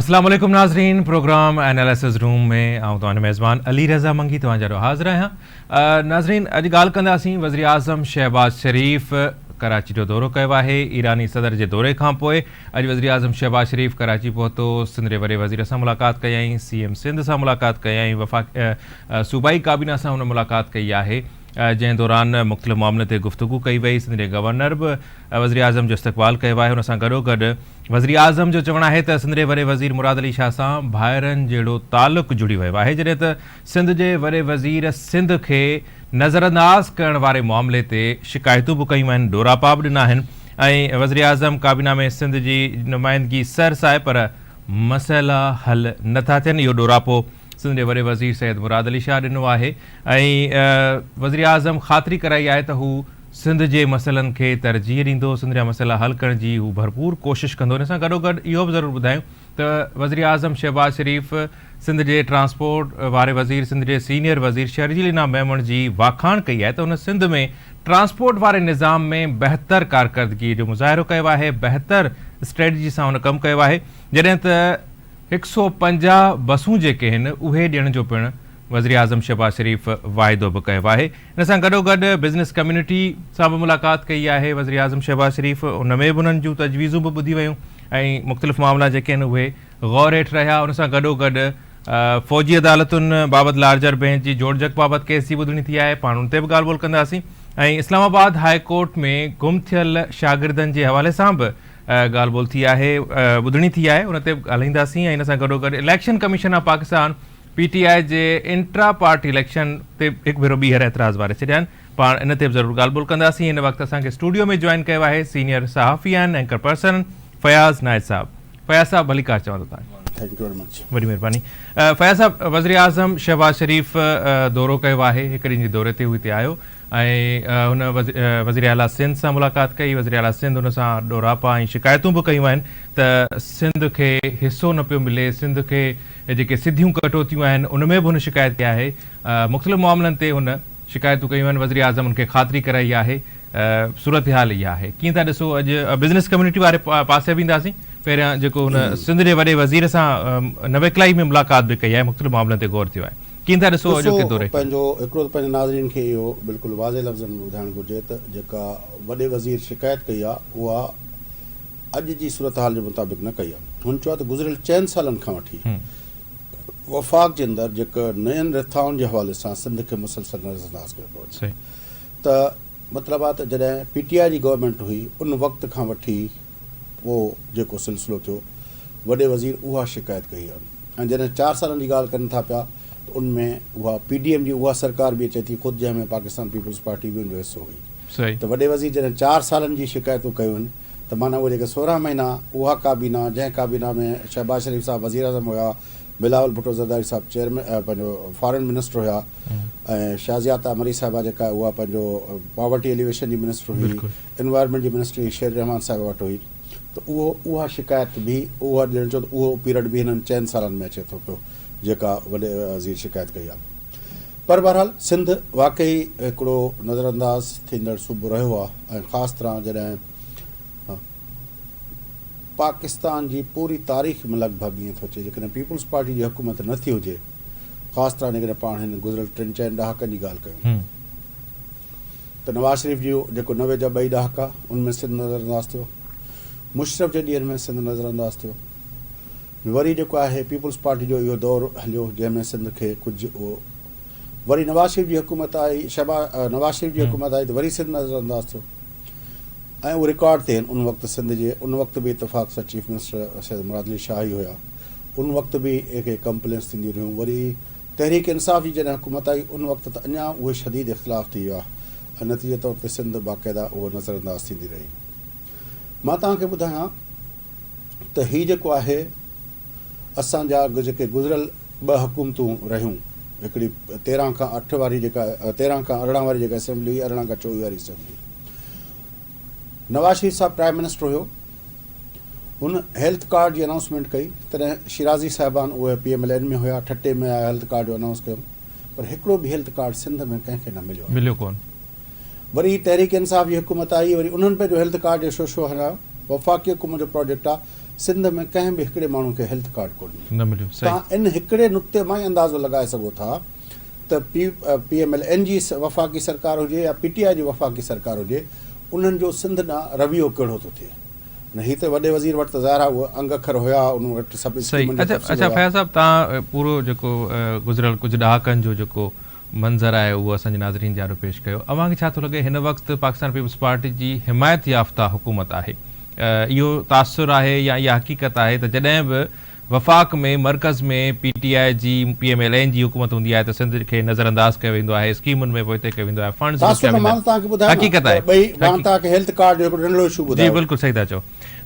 اسلام عليڪم ناظرين پروگرام ايناليسز روم ۾ آئون توهان جو ميزبان علي رضا منگي توهان جي آڏو حاضر آهيان ناظرين اڄ ڳالهه ڪنداسين وزير اعظم شهباز شريف ڪراچي جو دورو ڪيو آهي ايراني صدر جي دوري کان پوء اڄ وزير اعظم شهباز شريف ڪراچي پهتو سنڌ جي وڏي وزير سان ملاقات ڪيائين سي ايم سنڌ سان ملاقات ڪيائين وفاق صوبائي ڪابينا سان هن ملاقات ڪئي آهي جنهن دوران مختلف معاملن تي گفتگو ڪئي وئي سنڌ جي گورنر به وزيراعظم جو استقبال ڪيو آهي ان سان گڏوگڏ وزيراعظم جو چوڻ آهي ته سنڌ جي وڏي وزير مراد علي شاهه سان ڀائرن جهڙو تعلق جڙي ويو آهي جڏهن ته سنڌ جي وڏي وزير سنڌ کي نظرانداز ڪرڻ واري معاملي تي شڪايتون به ڪيون آهن ڏوراپا به ڏنا آهن ۽ وزيراعظم ڪابينا ۾ سنڌ جي نمائندگي سرس آهي پر مسئلا حل نٿا ٿين اهو ڏوراپو سنڌ جي وڏي وزير سيد مراد علي شاهه ڏنو آهي ۽ وزيراعظم خاطري ڪرائي آهي ته هو سنڌ جي مسئلن کي ترجيح ڏيندو، سنڌ جا مسئلا حل ڪرڻ جي هو ڀرپور ڪوشش ڪندو. ان سان گڏوگڏ اهو به ضرور ٻڌايون ته وزيراعظم شهباز شريف سنڌ جي ٽرانسپورٽ واري وزير سنڌ جي سينيئر وزير شرجيل انعام ميمڻ جي واکاڻ ڪئي آهي ته هن سنڌ ۾ ٽرانسپورٽ واري نظام ۾ بهتر ڪارڪردگي جو مظاهرو ڪيو آهي، بهتر اسٽريٽجي سان هن ڪم ڪيو آهي جڏهن ته هڪ سئو 50 بسون جيڪي هن اهي ڏيڻ جو پڻ وزيراعظم شهباز شريف واعدو به ڪيو آهي. ان سان گڏوگڏ بزنس ڪميونٽي سان به ملاقات ڪئي آهي وزيراعظم شهباز شريف ان ۾ به انهن جون تجويزون به ٻڌي ويون ۽ مختلف معاملا جيڪي آهن اهي غور هيٺ رهيا ان سان گڏوگڏ فوجي عدالتن بابت لارجر بينچ جي جوڙجڪ بابت ڪيس جي ٻڌڻي ٿي آهي پاڻ ان تي به ڳالهه ٻولهه ڪنداسين ۽ اسلام آباد هاء ڪورٽ ۾ گم ٿيل شاگردن جي حوالي سان به ڳالهه ٻولهه ٿي آهي ٻڌڻي ٿي آهي ان تي به ڳالهائينداسين ۽ ان سان گڏوگڏ election commission of Pakistan P T I جي انٽرا پارٽي اليڪشن تي هڪ ڀيرو ٻيهر اعتراض واري ڇڏيا آهن پاڻ ان تي به ضرور ڳالهه ٻولهه ڪنداسين هن وقت اسان کي اسٽوڊيو ۾ جوائن ڪيو آهي سينيئر صحافي آهن اينڪر پرسن فياض نائچ صاحب فياض صاحب ڀليڪار چوان ٿو توهان کي. Thank you very much. وڏي مهرباني فياض صاحب وزيراعظم شهباز شريف دورو ڪيو آهي هڪ ڏينهن جي دوري تي هو هتي آيو ۽ هن وزيراعليٰ سنڌ سان ملاقات ڪئي، وزيراعليٰ سنڌ هن سان ڏوراپا ۽ شڪايتون به ڪيون آهن ته سنڌ کي حصو نه پيو ملي، سنڌ کي جيڪي سڌيون ڪٽوتيون آهن ان ۾ به هن شڪايت ڪئي آهي، مختلف معاملن تي هن شڪايتون ڪيون آهن، وزيراعظم هن کي خاطري ڪرائي آهي، صورتحال اها آهي، ڪيئن ٿا ڏسو اڄ بزنس ڪميونٽي واري پاسي به اينداسين، پهريان جيڪو هن سنڌ جي وڏي وزير سان نويڪلائي ۾ ملاقات به ڪئي آهي، مختلف معاملن تي غور ٿيو آهي. ڪيئن ٿا ڏسو ڏسو اڄوڪي دوري کي؟ پنهنجو هڪڙو ته پنهنجي ناظرين کي اهو بلڪل واضح لفظن ۾ ٻڌائڻ گهرجي ته جيڪا وڏي وزير شڪايت ڪئي آهي اها اڄ جي صورتحال جي مطابق نه ڪئي آهي. هن چيو آهي ته گذريل چئن سالن کان وٺي وفاق جي اندر جيڪا نين رٿائن جي حوالي سان سنڌ کي مسلسل نظرانداز ڪيو پيو وڃي ته مطلب آهي ته جڏهن پي ٽي آء جي گورنمينٽ هئي ان وقت کان وٺي پوء جيڪو سلسلو ٿيو وڏي وزير اها شڪايت ڪئي آهي ۽ جڏهن چار سالن جي ڳالهه ڪن ٿا پيا ته ان ۾ اها پي ڊي ايم جي اها سرڪار به اچي ٿي خود جنهن ۾ پاڪستان پيپلز پارٽي به ان جو حصو هئي ته وڏي وزير جڏهن چار سالن جي شڪايتون ڪيون آهن ته معنيٰ اهي جيڪي 16 مهينا اها ڪابينا جنهن ڪابينا ۾ شهباز شريف صاحب وزيراعظم هيا بلاول ڀٽو زرداري صاحب چيئرمين پنهنجو فارن منسٽر هيا ۽ شازيه عطا مري صاحبه جيڪا اها پنهنجو پاورٽي ايليويشن جي منسٽر هئي انوائرمينٽ جي منسٽري شيري رحمان صاحب وٽ هئي ته اهو اها شڪايت به اها ڄڻ چئو ته اهو پيرڊ به هنن چئن سالن ۾ اچي ٿو پيو جيڪا وڏي وزير شڪايت ڪئي آهي پر بهرحال سنڌ واقعي هڪڙو نظرانداز ٿيندڙ صوبو رهيو آهي ۽ خاص طرح جڏهن پاڪستان جي پوري تاريخ ۾ لڳ ڀڳ ائين ٿو اچي جيڪڏهن پيپلز پارٽي جي حڪومت نه ٿي هجي خاص طرح جيڪڏهن پاڻ هن گذريل ٽن چئن ڏهاڪن جي ڳالهه ڪيون ته نواز شريف جي جيڪو 90 جا ٻئي ڏهاڪا ان ۾ سنڌ نظرانداز ٿيو، مشرف جي ڏينهن ۾ سنڌ نظرانداز ٿيو، وري جيڪو آهي پيپلز پارٽي جو اهو دور هليو جنهن ۾ سنڌ کي ڪجهه اهو وري نواز شريف جي حڪومت آئي شهبا نواز شريف جي حڪومت آئي ته وري سنڌ نظرانداز ٿيو ۽ اهو رڪارڊ تي آهن ان وقت سنڌ جي ان وقت به اتفاق سان چيف منسٽر سيد مراد علي شاهه ئي هيا ان وقت به اهي ڪمپلينس ٿينديون رهيون وري تحريڪ انصاف جي جڏهن حڪومت آئي ان وقت ته اڃا اهي شديد اختلاف ٿي ويا ۽ نتيجي طور تي سنڌ باقاعده اهو نظرانداز ٿيندي رهي. مان توهان کي ٻڌايان ته هي جيڪو آهي اسان جا جيڪي گذريل ٻه حڪومتون رهيون هڪڙي 13 کان 8 واري جيڪا 13 کان 18 واري جيڪا اسيمبلي هئي 18 کان 24 واري اسيمبلي نواز شريف صاحب پرائم منسٽر هيو هن هيلٿ ڪارڊ جي انائونسمينٽ ڪئي تڏهن شيرازي صاحبان اهي پي ايم ايل اين ۾ هيا ٺٽي ۾ آيا هيلٿ ڪارڊ جو انائونس ڪيو پر هڪڙو به هيلٿ ڪارڊ سنڌ ۾ ڪنهن کي نه مليو آهي. مليو ڪون. وري تحريڪ انصاف جي حڪومت آئي وري انهن پنهنجو هيلٿ ڪارڊ جو شوشو هنيو وفاقي حڪومت جو پراجيڪٽ آهي سنڌ ۾ ڪنهن به هڪڙي ماڻهو کي هيلٿ ڪارڊ ڪونه مليو. نه مليو صحيح. توهان ان هڪڙي نقطي مان ئي اندازو لڳائي سگهو ٿا ته P P M L N جي وفاقي سرڪار هجي يا پي ٽي آء جي وفاقي سرڪار هجي انهن جو سنڌ ڏانهن رويو ڪهڙو ٿو ٿئي. نه هي ته وڏي وزير وٽ ته ظاهر آهي اهي انگ اکر هيا ان وٽ سڀ صحيح اسڪيمن جو اڇا تفصيل اڇا هيا. فياض صاحب توهان پورو جيڪو گذريل ڪجهه ڏهاڪن جو جيڪو منظر آهي اهو اسان جي ناظرين جي آڏو پيش ڪيو. اوهان کي ڇا ٿو لڳي هن وقت پاڪستان پيپلز پارٽي جي حمايت يافته حڪومت آهي اهو تاثر آهي يا اها حقيقت آهي ته جڏهن به وفاق ۾ مرڪز ۾ پي ٽي آء جي پي ايم ايل اين جي حڪومت هوندي آهي ته سنڌ کي نظر انداز ڪيو ويندو آهي اسڪيمن ۾ پوئتي ڪيو ويندو آهي فنڊز تاثر روڪيا نه ويندا مان ته توهان کي آهن ٻڌايو نه حقيقت ته آهي ٻئي مان توهان کي هيلٿ ڪارڊ جو هڪڙو ننڍڙو اشو جي ٻڌايو. بلڪل صحيح ٿا چئو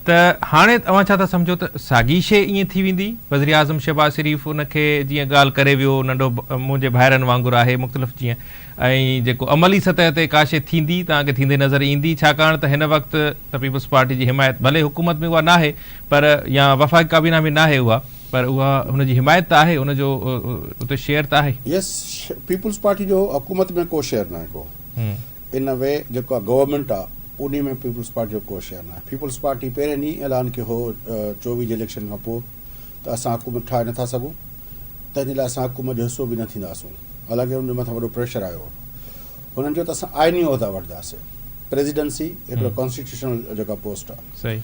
ته هاڻي اوهان ڇا ٿا سمجهو ته ساڳي شيء ائين ٿي ويندي؟ وزيراعظم شهباز شريف ان کي جيئن ڳالهه ڪري ويو ننڍو منهنجي ڀائرن وانگر آهي مختلف جيئن ۽ جيڪو عملي سطح تي ڪا شيء ٿيندي توهان کي ٿيندي نظر ايندي ڇاڪاڻ ته هن وقت ته پيپلز پارٽي جي حمايت ڀلي حڪومت ۾ اها ناهي پر يا وفاقي ڪابينا ۾ ناهي اها پر اها هن جي حمايت ته آهي ان جو اتي شيئر ته آهي. يس پيپلز پارٽي جو حڪومت ۾ ڪو شيئر ناهي ڪو. ان وي جيڪا گورنمينٽ آ انهي ۾ پيپلز پارٽي جو ڪو شيئر ناهي. پيپلز پارٽي پهرين ڏينهن اعلان ڪيو هو 24 جي اليڪشن کان پوء ته اسان حڪومت ٺاهي نٿا سگهون تنهن جي لاء اسان حڪومت جو حصو به نه ٿينداسون حالانڪه ان جي مٿان وڏو پريشر آيو هو هنن چيو ته اسان آئيني عهدا وٺنداسين پريزيڊنسي هڪڙو ڪانسٽيٽيوشنل جيڪا پوسٽ آ صحيح.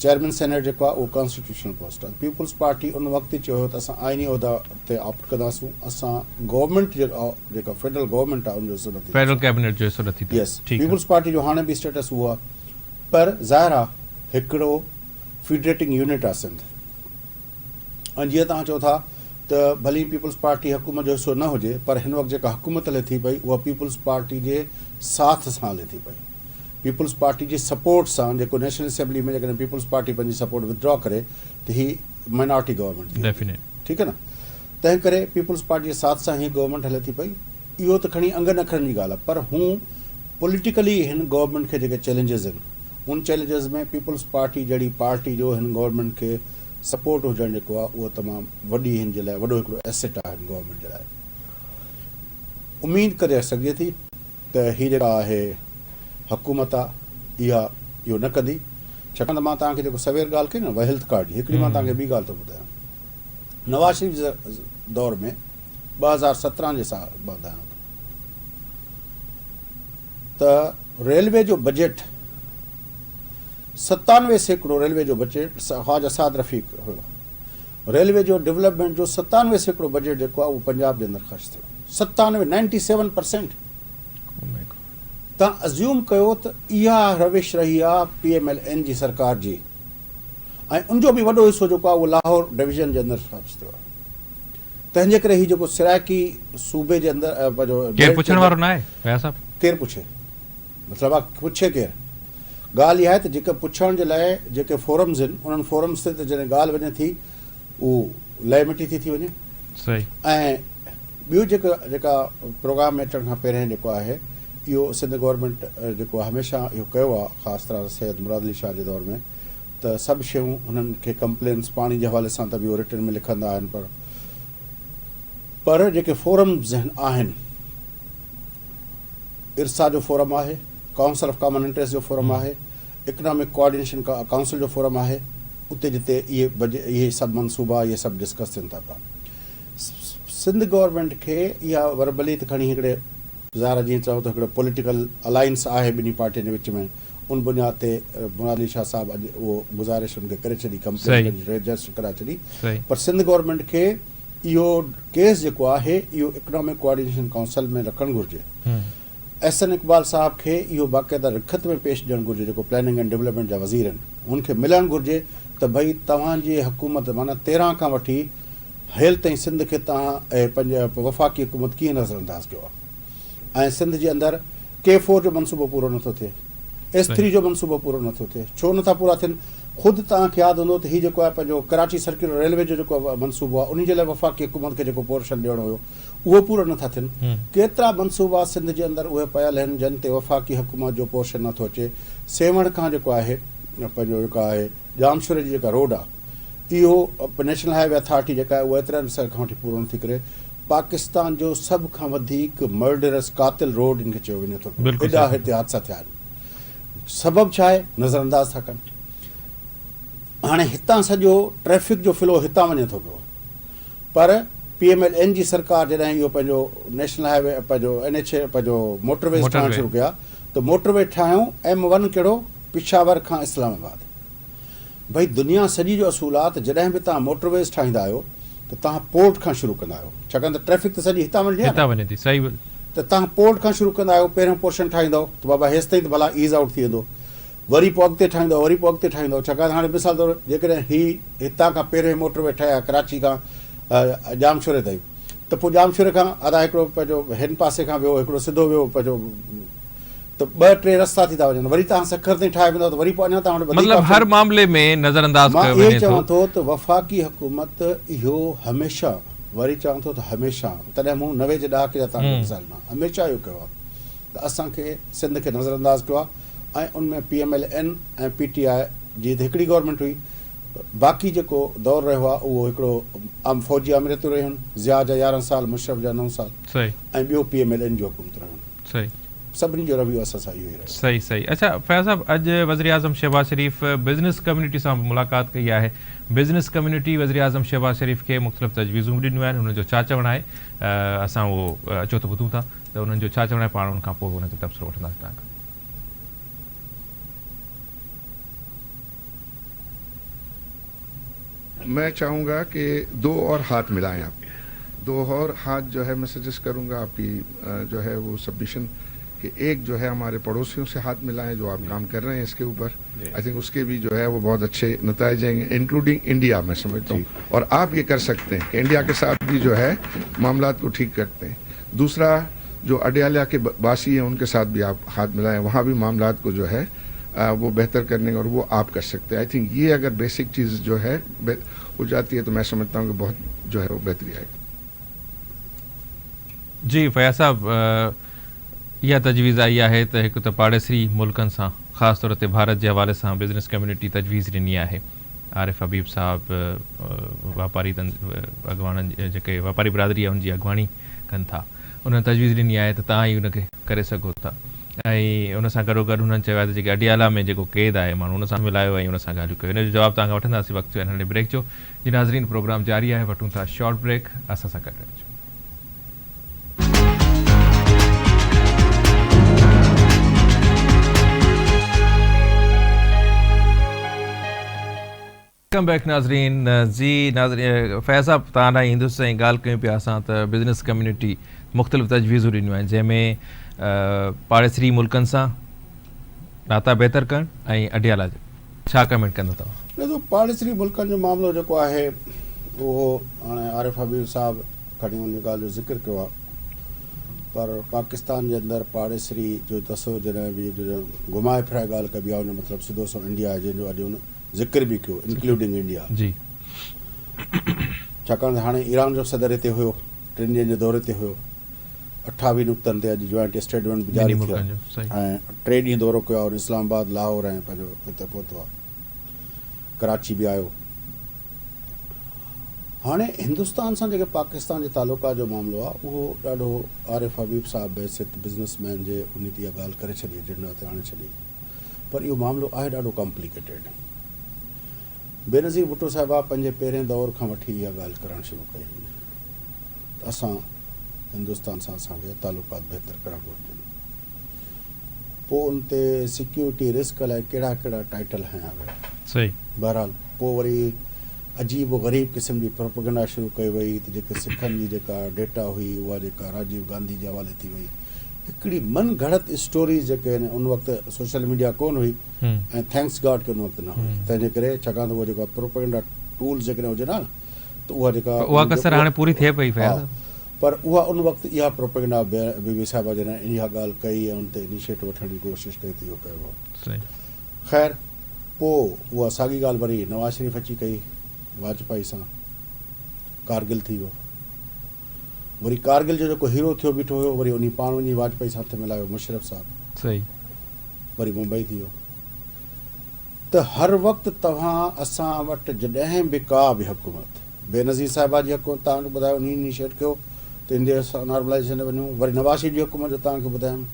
چيئرمين سينيٽ جيڪو آهي اهو ڪانسٽيٽيوشنل پوسٽ آهي پيپلز پارٽي ان وقت ئي چيو هيو ته اسان آئيني عهدا تي آپٽ ڪنداسون اسان گورنمينٽ جيڪا فيڊرل گورنمينٽ آهي ان جو حصو نه ٿينداسون فيڊرل ڪيبنيٽ جو حصو نه ٿيندا يس پيپلز پارٽي جو هاڻي به اسٽيٽس اهو آهي پر ظاهر آهي هڪڙو فيڊريٽنگ يونٽ آهي سنڌ ۽ جيئن توهان چئو ٿا ته ڀلي پيپلز پارٽي حڪومت جو حصو نه هجي پر هن وقت جيڪا حڪومت هلي ٿي پئي اها پيپلز پارٽي جي ساٿ سان هلي ٿي پئي. پيپلز پارٽي جي سپورٽ سان جيڪو نيشنل اسيمبلي ۾ جيڪڏهن پيپلز پارٽي پنهنجي سپورٽ ودڊرا ڪري ته هي مائنارٽي گورنمينٽ ٿي ويندي ٺيڪ آهي نه تنهن ڪري پيپلز پارٽي جي ساٿ سان هي گورنمينٽ هلي ٿي پئي اهو ته کڻي انگن اکرن جي ڳالهه آهي پر هون پوليٽيڪلي هن گورنمينٽ کي جيڪي چئلينجز آهن ان چئلينجز ۾ پيپلز پارٽي جهڙي پارٽي جو هن گورنمينٽ کي سپورٽ هجڻ جيڪو آهي اهو تمام وڏي هن جي لاء وڏو هڪڙو ايسيٽ آهي هن گورنمينٽ جي لاء اميد ڪري سگهجي ٿي ته هي جيڪا آهي حڪومت آ اها اهو نه ڪندي ڇاڪاڻ ته مان توهان کي جيڪو سوير ڳالهه ڪئي نه ويلٿ ڪارڊ جي هڪڙي مان توهان کي ٻي ڳالهه ٿو ٻڌايان نواز شريف جي دور ۾ 2017 جي سال ٻڌايان ٿو ته ريلوي جو بجيٽ 97% ريلوي جو بجيٽ خواجه سعد رفيق هيو ريلوي جو ڊولپمينٽ جو 97% بجيٽ جيڪو آهي اهو پنجاب جي اندر خرچ ٿيو 97 97% تان ازيوم ڪيو ته اها روش رهي آهي پي ايم ايل اين جي سرڪار جي ۽ ان جو به وڏو حصو جيڪو آهي اهو لاهور ڊويزن جي اندر خرچ ٿيو آهي تنهن جي ڪري هي جيڪو سرائيڪي صوبي جي اندر پنهنجو ڪير پڇڻ وارو ناهي فياض صاحب ڪير پڇي مطلب آ پڇي ڪير؟ ڳالهه اها آهي ته جيڪي پڇڻ جي لاء جيڪي فورمز آهن انهن فورمز تي ته جڏهن ڳالهه وڃي ٿي اهو لئه مٽي ٿي ٿي وڃي صحيح ۽ ٻيو جيڪو جيڪا پروگرام ۾ اچڻ کان پهرين جيڪو آهي اهو سنڌ گورنمينٽ جيڪو هميشه اهو ڪيو آهي خاص طرح سان سيد مراد علي شاهه جي دور ۾ ته سڀ شيون هنن کي ڪمپلينس پاڻي جي حوالي سان ته به اهو رٽن ۾ لکندا آهن پر پر جيڪي فورمز آهن ارسا جو فورم آهي، ڪائونسل آف ڪامن انٽريسٽ جو فورم آهي، اڪنامڪ ڪوآرڊينيشن ڪائونسل جو فورم آهي، اتي جتي اهي بجيٽ اهي سڀ منصوبا اهي سڀ ڊسڪس ٿين ٿا پيا. سنڌ گورنمينٽ کي اها وربلي ته کڻي هڪڙي ظاهر آهي جيئن چئو ته هڪڙو پوليٽيڪل الائنس آهي ٻنهي پارٽين جي وچ ۾ ان بنياد تي مراد علي شاهه صاحب اڄ اهو گذارش ان کي ڪري ڇڏي ڪمپلين پنهنجي رجسٽر ڪرائي ڇڏي پر سنڌ گورنمينٽ کي اهو ڪيس جيڪو آهي اهو اڪنامڪ ڪوآرڊينيشن ڪائونسل ۾ رکڻ گهرجي. احسن اقبال صاحب کي اهو باقاعده رکت ۾ پيش ڏيڻ گهرجي جيڪو پلاننگ اينڊ ڊولپمينٽ جا وزير آهن هن کي ملڻ گهرجي ته ڀئي توهان جي حڪومت معنيٰ 13 کان وٺي هيل تائين سنڌ کي توهان وفاقي حڪومت ڪيئن نظرانداز ڪيو آهي ۽ سنڌ جي اندر ڪي فور جو منصوبو پورو نٿو ٿئي، ايس ٿري جو منصوبو پورو نٿو ٿئي، ڇو نٿا پورا ٿين؟ خود توهان کي ياد هوندو ته هي جيڪو آهي پنهنجو ڪراچي سرڪيولر ريلوي جو جيڪو منصوبو آهي انهي جي لاء وفاقي حڪومت کي جيڪو پورشن ڏيڻو هيو اهو پورو نٿا ٿين. ڪيترا منصوبا سنڌ جي اندر اهي پيل آهن جن تي وفاقي حڪومت جو پورشن نٿو اچي. سيوهڻ کان جيڪو آهي پنهنجو جيڪا آهي ڄامشوري جي جيڪا روڊ آهي اهو نيشنل هاء وي اٿارٽي جيڪا آهي اها ايترن عرصي کان وٺي پورو نٿي ڪري. پاڪستان جو سڀ کان وڌيڪ مرڊرس قاتل روڊ ان کي چيو وڃي ٿو پيو ايڏا هتي حادثا ٿيا آهن سبب ڇا آهي نظر انداز ٿا ڪن هاڻي هتان سڄو ٽريفڪ جو فلو هتان وڃي ٿو پيو پر پي ايم ايل اين جي سرڪار جڏهن اهو پنهنجو نيشنل هاء وي پنهنجو اين ايڇ اي پنهنجو موٽر ويز ٺاهڻ شروع ڪيا ته موٽر وي ٺاهيائون ايم ون ڪهڙو پشاور کان اسلام آباد. ڀئي دنيا سڄي جو اصول آ ته جڏهن به توهان موٽر ويز ٺاهيندا آهيو ته توهان پورٽ کان شروع ڪندا آهيو ڇاڪاڻ ته ٽريفڪ ته سڄي هتان وڃڻي آ هتان وڃي ٿي صحيح. ته توهان پورٽ کان شروع ڪندا آهيو پهريون پورشن ٺاهيندؤ ته بابا هيستائين ته ڀلا ايز آئوٽ ٿي ويندو وري پوء اڳتي ٺاهيندؤ وري پوء اڳتي ٺاهيندؤ ڇاڪاڻ ته هاڻي مثال طور جيڪڏهن هي هتان کان پهريون موٽر وي ٺهيا ڪراچي کان ڄامشوري تائين ته پوء ڄامشوري کان ادا هڪڙو پنهنجو هن پاسي کان ويو هڪڙو سڌو ويو پنهنجو ته ٻه ٽي رستا ٿي ٿا وڃن وري توهان سکر تائين ٺاهي ويندؤ ته وري پوء اڃا توهان وٽ وڌيڪ مطلب هر آپشن. معاملي ۾ نظر انداز مان ڪيو اهو وڃي ٿو. چوان ٿو ته وفاقي حڪومت اهو هميشه وري چوان ٿو ته هميشه تڏهن مون 90 جي ڏهاڪي جا توهان کي مثال ڏنا هميشه اهو ڪيو آهي ته اسان کي سنڌ کي نظر انداز ڪيو آهي ۽ ان ۾ P M L N ۽ P T I جي ته هڪڙي گورنمينٽ هئي باقي جيڪو دور رهيو آهي اهو هڪڙو فوجي آمريتون رهيون آهن ضياء جا 11 سال مشرف جا نو سال ۽ ٻيو پي ايم ايل اين جون حڪومتون رهيون آهن. صحيح. سڀني جو رويو اسان سان اهو ئي رهيو. صحيح صحيح اڇا فياض صاحب اڄ وزيراعظم شهباز شريف بزنس ڪميونٽي سان به ملاقات ڪئي آهي بزنس ڪميونٽي وزيراعظم شهباز شريف کي مختلف تجويزون به ڏنيون آهن انهن جو ڇا چوڻ آهي اسان اهو اچو ته ٻڌون ٿا ته انهن جو ڇا چوڻ آهي پاڻ ان کان پوء ان تي تبصرو وٺنداسين توهان کان. مين چاهون گا ڪي دو اور هاٿ ملائين آپ دو اور هاٿ جو هي مين سجيسٽ ڪرون گا آپ ڪي جو هي وو سبميشن ڪي ايڪ جو هي هماري پڙوسيون سي هاٿ ملائين جو آپ ڪام ڪر رهي هين اس ڪي اوپر آئي ٿنڪ اس ڪي بي جو هي وو بهت اڇي نتائج آئين گي انڪلوڊنگ انڊيا مين سمجهتا هون اور آپ يي ڪر سڪتي هين ڪي انڊيا ڪي ساٿ بي جو هي معاملات ڪو ٺيڪ ڪرتي هين دوسرا جو اڊياليا ڪي باسي هين ان ڪي ساٿ بي آپ هاٿ ملائين وهان بي معاملات ڪو جو هي वो बेहतर करने और वो आप कर सकते हैं। I think ये अगर बेसिक चीज़ जो है हो जाती है तो मैं समझता हूँ कि बहुत जो है वो बेहतरी आएगी। جي فياض صاحب اها تجويز آئي آهي ته هڪ ته پاڙيسري ملڪن سان خاص طور تي ڀارت جي حوالي سان بزنس ڪميونٽي تجويز ڏني آهي عارف حبيب صاحب واپاري اڳواڻن جيڪي واپاري برادري آهي ان جي اڳواڻي ڪن ٿا انهن تجويز ڏني آهي ته توهان ئي ان کي ڪري سگهو ٿا ۽ ان سان گڏوگڏ هنن چيو آهي ته جيڪي اڊيالا ۾ جيڪو قيد آهي ماڻهو ان سان ملايو ۽ ان سان ڳالهيون ڪيو ان جو جواب توهان کان وٺنداسين وقت ٿيو آهي ننڍڙي بريڪ جو جي ناظرين پروگرام جاري آهي وٺون ٿا شارٽ بريڪ اسان سان گڏ رهجو. Welcome back ناظرين جي ناظرين فيض صاحب توهان ڏانهن ايندس ۽ ڳالهه ڪيون پيا اسان ته بزنس ڪميونٽي مختلف تجويزون ڏنيون آهن جنهن ۾ پاڙيسري ملڪن سان ناتا بهتر ڪرڻ ۽ اڊيالا جو ڇا ڪمينٽ ڪندو توهان؟ ڏسو پاڙيسري ملڪن جو معاملو جيڪو آهي اهو هاڻي عارف حبيب صاحب کڻي ان ڳالهه جو ذڪر ڪيو آهي پر پاڪستان جي اندر پاڙيسري جو تصور جڏهن به گهمائي ڦيرائي ڳالهه ڪبي آهي ان جو مطلب سڌو سنئون انڊيا آهي جنهن جو اڄ ان ذڪر به ڪيو انڪلوڊنگ انڊيا جي ڇاڪاڻ ته هاڻي ايران جو صدر هتي هيو ٽن ڏينهن جي دوري تي هيو 28 نقطن تي اڄ جوائنٽ اسٽيٽمينٽ به جاري ٿيو ۽ ٽي ڏينهن دورو ڪيو آهي اسلام آباد لاهور ۽ پنهنجو هتي پهتو آهي ڪراچي به آيو هاڻي هندستان سان جيڪي پاڪستان جي تعلقات جو معاملو آهي اهو ڏاڍو عارف حبيب صاحب بحيثيت بزنس مين جي انهي تي اها ڳالهه ڪري ڇڏي ايجنڊا تي آڻي ڇڏي پر اهو معاملو آهي ڏاڍو ڪامپليڪيٽيڊ. بينظير ڀٽو صاحبه پنهنجي پهرين دور کان وٺي اها ڳالهه ڪرڻ شروع ڪئي هئي ته اسان هندستان سان اسان کي تعلقات بهتر ڪرڻ گهرجن. پوء ان تي سيڪيورٽي رسڪ الائي ڪهڙا ڪهڙا ٽائيٽل هنيا ويا. صحيح. بهرحال پوء وري عجيب و غريب قسم جي پروپيگنڊا شروع ڪئي وئي ته جيڪي سکن جي جيڪا ڊيٽا هئي اها جيڪا راجيو گانڌي جي حوالي ٿي وئي. هڪڙي من گهڙت اسٽوريز جيڪي آهن ان وقت سوشل ميڊيا ڪون هئي ۽ thanks God ڪي ان وقت نه هئي تنهن جي ڪري ڇاڪاڻ ته اهو جيڪو پروپيگنڊا ٽولز جيڪڏهن هجن ها نه ته اها جيڪا اها ڪسر هاڻي پوري ٿئي پئي فياض پر اها ان وقت اها پروپيگنڊا بي بي صاحبه جڏهن اها ڳالهه ڪئي ۽ ان تي انيشيٽو وٺڻ جي ڪوشش ڪئي ته اهو ڪيو ويو خير پوء اها ساڳي ڳالهه وري نواز شريف اچي ڪئي واجپائي سان ڪارگل ٿي ويو وري ڪارگل جو جيڪو هيرو ٿيو بيٺو هيو وري انهي پاڻ وڃي واجپائي سان هٿ ملايو مشرف صاحب صحيح وري ممبئي ٿي ويو ته هر وقت توهان اسان وٽ جڏهن به ڪا به حڪومت بينظير صاحبه جي حڪومت توهان کي ٻڌايو انهي انيشيٽ ڪيو ته انڊيا سان نارملائيزيشن تي وڃون وري نواز شريف جي حڪومت جو توهان کي ٻڌايم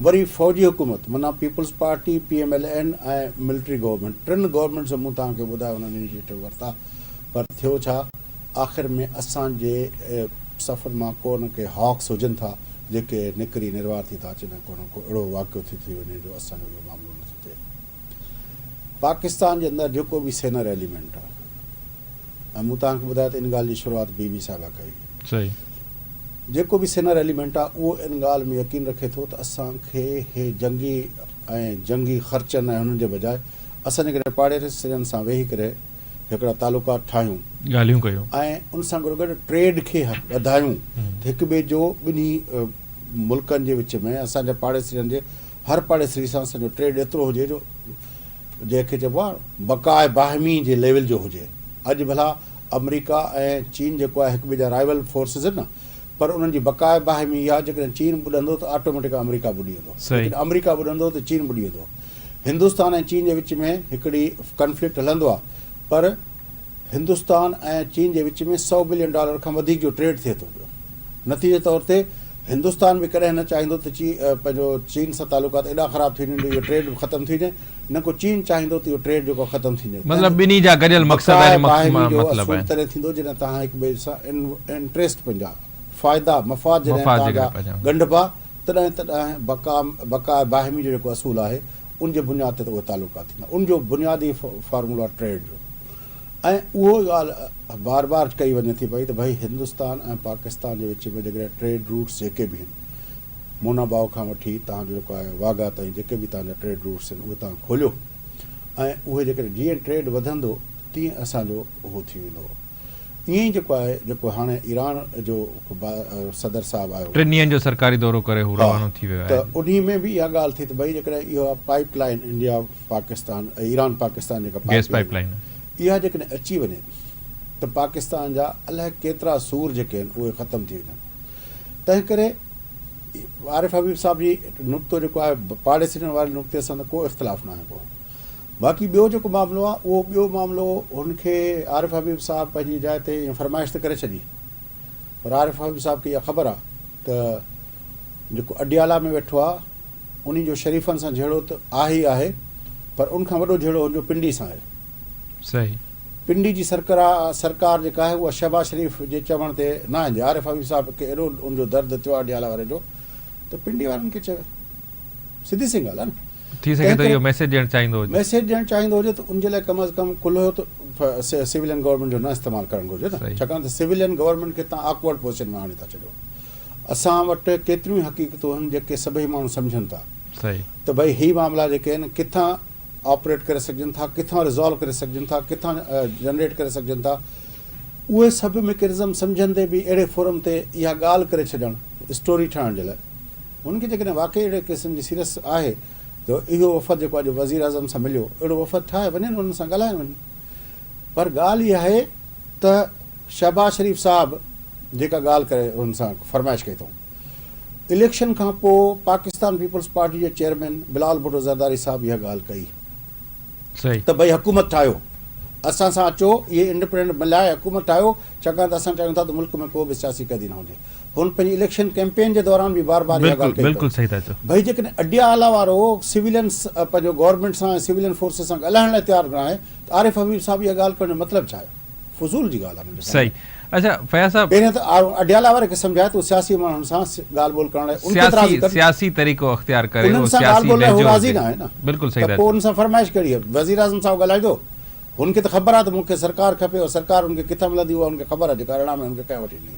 وري فوجي حڪومت معنيٰ peoples party, P M L N ۽ military government ٽن گورنمينٽس جو مون توهان کي ٻڌايو انهن انيشيٽو ورتا پر ٿيو ڇا آخر ۾ اسان جي صفن مان ڪو نه ڪي هاڪس هجن ٿا جيڪي نڪري نروار ٿي ٿا اچن ۽ ڪو نه ڪو اهڙو واقعو ٿي ٿي وڃي جو اسان جو اهو معاملو نٿو ٿئي. پاڪستان جي اندر جيڪو به سينئر ايليمينٽ آهي ۽ مون توهان کي ٻڌايو ته ان ڳالهه جي شروعات بي بي صاحبه ڪئي هئي. جيڪو به سينئر ايليمينٽ آهي اهو ان ڳالهه ۾ يقين رکي ٿو ته اسان کي هي جنگي ۽ جنگي خرچن ۽ هنن جي بجاء اسان جيڪڏهن پاڙيسرين سان ويهي ڪري هڪڙا تعلقات ٺاهيون ڳالهيون ڪيون. ۽ ان سان گڏوگڏ ٽريڊ کي وڌايون ته هڪ ٻئي جو ٻنهي ملڪن جي وچ ۾ اسان جا پاڙيسرين جي هر پاڙيسري سان اسان جو ٽريڊ ايترو هجي جو جنهن کي چئبو آهي بقاء باهمي جي ليول جو هجي. اڄ ڀلا آمريڪا ۽ چين جيڪو آهي هڪ ٻئي جا رائيول فورسز آهن نه پر انهن جي بقاء باهمي اها جيڪڏهن چين ٻڏندو ته آٽوميٽڪ آمريڪا ٻڏي ويندو جيڪڏهن آمريڪا ٻڏندو ته چين ٻڏي ويندو. هندستان ۽ چين جي وچ ۾ هڪڙي ڪنفلڪٽ هلندو آهي پر هندستان ۽ چين جي وچ ۾ سئو بلين ڊالر کان وڌيڪ جو ٽريڊ ٿئي ٿو پيو نتيجي طور تي هندستان به ڪڏهن نه چاهيندو ته چي پنهنجو چين سان تعلقات ايڏا خراب ٿي وڃن جو اهو ٽريڊ به ختم ٿي وڃي نه ڪو چين چاهيندو ته اهو ٽريڊ جيڪو ختم ٿي وڃي مطلب ٻنهي جا گڏيل مقصد بقاء باهمي جو اصول تڏهن ٿيندو جڏهن توهان هڪ ٻئي سان انٽريسٽ پنهنجا فائدا مفاد جڏهن توهان جا ڳنڍبا تڏهن تڏهن بقا بقاء باهمي جو جيڪو اصول آهي ان جي بنياد تي ته اهي تعلقات ٿيندا. ان جو بنيادي فارمولو آهي ٽريڊ جو ۽ اهو ڳالهه بار بار ڪئي وڃي ٿي پئي ته ڀئي هندستان ۽ پاڪستان جي وچ ۾ جيڪڏهن ٽريڊ روٽس جيڪي به آهن مونا باء کان وٺي توهان جو جيڪو آهي واگها تائين جيڪي به توهان جا ٽريڊ روٽس آهن اهي توهان کوليو ۽ اهي جيڪڏهن جيئن ٽريڊ وڌندو تيئن اسان جو اهو ٿي ويندو. ائين ئي جيڪو آهي جيڪو هاڻي ايران جو صدر صاحب آيو. ٽن ڏينهن جو سرڪاري دورو ڪري هو روانو ٿي ويو آهي. ته انهي ۾ به اها ڳالهه ٿي ته ڀئي جيڪڏهن اها pipeline India Pakistan Iran Pakistan جيڪا پائيپ لائين آهي اها جيڪڏهن اچي وڃي ته پاڪستان جا الائي ڪيترا سور جيڪي آهن اهي ختم ٿي وڃن تنهن ڪري عارف حبيب صاحب جي نقطو جيڪو آهي پاڙيسرين واري نقطي سان ته ڪو اختلاف ناهي ڪو. باقي ٻيو جيڪو معاملو آهي اهو ٻيو معاملو هن کي عارف حبيب صاحب پنهنجي جاء تي ائين فرمائش ته ڪري ڇڏي پر عارف حبيب صاحب کي اها خبر آهي ته جيڪو اڊيالا ۾ ويٺو آهي انهي جو شريفن سان جهيڙو ته آهي ئي آهي پر ان کان وڏو جهيڙو هن جو پنڊي سان آهي. صحيح. پنڊي جي سرڪرا سرڪار جيڪا آهي اها شهباز شريف جي چوڻ تي نه آهي عارف حبيب صاحب کي ايڏو ان جو درد ٿيو آهي اڊيالا واري جو ته پنڊي وارن کي چوي سڌي سين ڳالهه آهي نه. ٿي سگهي ٿو اهو ميسيج ڏيڻ چاهيندو هجي. ميسيج ڏيڻ چاهيندو هجي ته ان جي لاء ڪم از ڪم ڪلهو ته سويلين گورنمينٽ جو نه استعمال ڪرڻ گهرجي نه ڇاڪاڻ ته سويلين گورنمينٽ کي تان آڪورڊ پوزيشن ۾ آڻي ٿا ڇڏيو. اسان وٽ ڪيتريون ئي حقيقتون آهن جيڪي سڀئي ماڻهو سمجهن ٿا ته ڀئي هي معاملا جيڪي آهن ڪٿان آپريٽ ڪري سگهجن ٿا ڪٿان ريزالو ڪري سگهجن ٿا ڪٿان جنريٽ ڪري سگهجن ٿا اهي سڀ ميڪنزم سمجهندي به اهڙي فورم تي اها ڳالهه ڪري ڇڏڻ اسٽوري ٺاهڻ جي لاء هن کي جيڪڏهن واقعي اهڙي قسم جي سيريس آهي ته اهو وفد جيڪو اڄ وزيراعظم سان مليو اهڙو وفد ٺاهي وڃن انهن سان ڳالهائن وڃن پر ڳالهه اها آهي ته شهباز شريف صاحب جيڪا ڳالهه ڪري هن سان فرمائش ڪئي اٿئون اليڪشن کان پوء پاڪستان پيپلز پارٽي جي چيئرمين بلاول ڀٽو زرداري صاحب اها ڳالهه ڪئي ته ڀئي حڪومت ٺاهيو اسان سان اچو اهي انڊيپينڊنٽ ملائي حڪومت ٺاهيو ڇاڪاڻ ته اسان چاهيون ٿا ته ملڪ ۾ ڪو به سياسي قيدي نه هجي. هن پنهنجي اليڪشن ڪيمپين جي دوران به بار بار اها ڳالهه ڪئي بلڪل صحيح ٿا چئو. ڀئي جيڪڏهن اڊيا اعليٰ وارو سويلين پنهنجو گورنمينٽ سان ۽ سويلين فورسز سان ڳالهائڻ لاء تيار نه آهي ته عارف حبيب صاحب اها ڳالهه ڪرڻ جو مطلب ڇا آهي؟ فضول جي ڳالهه آهي منهنجي خيال ۾. صحيح اڇا فياض صاحب. پهريان ته اڊيالا واري کي سمجهائي ته هو سياسي ماڻهن سان ڳالهه ٻولهه ڪرڻ لاء ان کي ته راضي ڪن. سياسي طريقو اختيار ڪري انهن اهو سان ڳالهه سياسي ٻولهه لاء هو لهجو راضي هجي نه آهي نه بلڪل صحيح ته ٿا پوء چئو. ان سان فرمائش ڪهڙي آهي وزيراعظم صاحب ڳالهائيندو هن کي ته خبر آهي ته مون کي سرڪار کپي اها سرڪار هن کي ڪٿان ملندي اها هن کي خبر آهي جيڪا ارڙهن ۾ هن کي ڪنهن وٺي ڏني.